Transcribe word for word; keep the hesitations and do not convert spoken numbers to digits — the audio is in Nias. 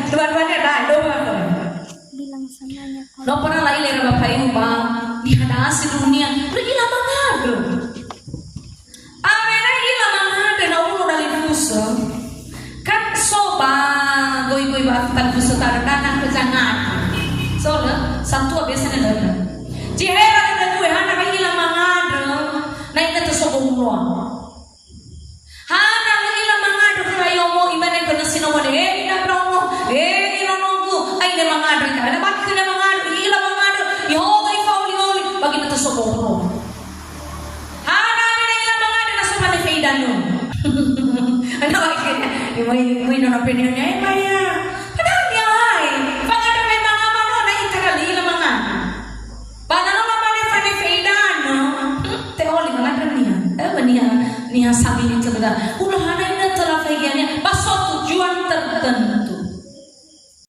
Dua-duanya dah, dua-dua. Bilang samanya kalau No pernah lain lera Bapak Ibu ba, niha da'e si dunia, lö ila mangandrö. Awena ila mangandrö na uno dalifusö. Kan so ba goi-goi ba talifusö tarökana ke jangan. So lö, satu biasanya lö. Jihera ke due hana ila mangandrö, na ina tesobo unoa. Hana lö ila mangandrö khöra yomo, imane khöna si no mane, "Eh, ina ndraono, eh, ina nogu." Ai ne mangandrö ita. Na baki khöna mangandrö, ila mangandrö, ihogo ifa'oli-oli, bagi na tesobo uno. Hana mina ila mangandrö na so mane feidanu. Ana baki khöna, imoi, imoi nono penionya, eh, maya. Padahal niha ai, fangandrö me manga mano, na ita kali ila mangandrö. Ba na no lamane fane feidanu, hmm, te'oli mangandrö niha. Eh, niha, niha samini tebeda. Ulo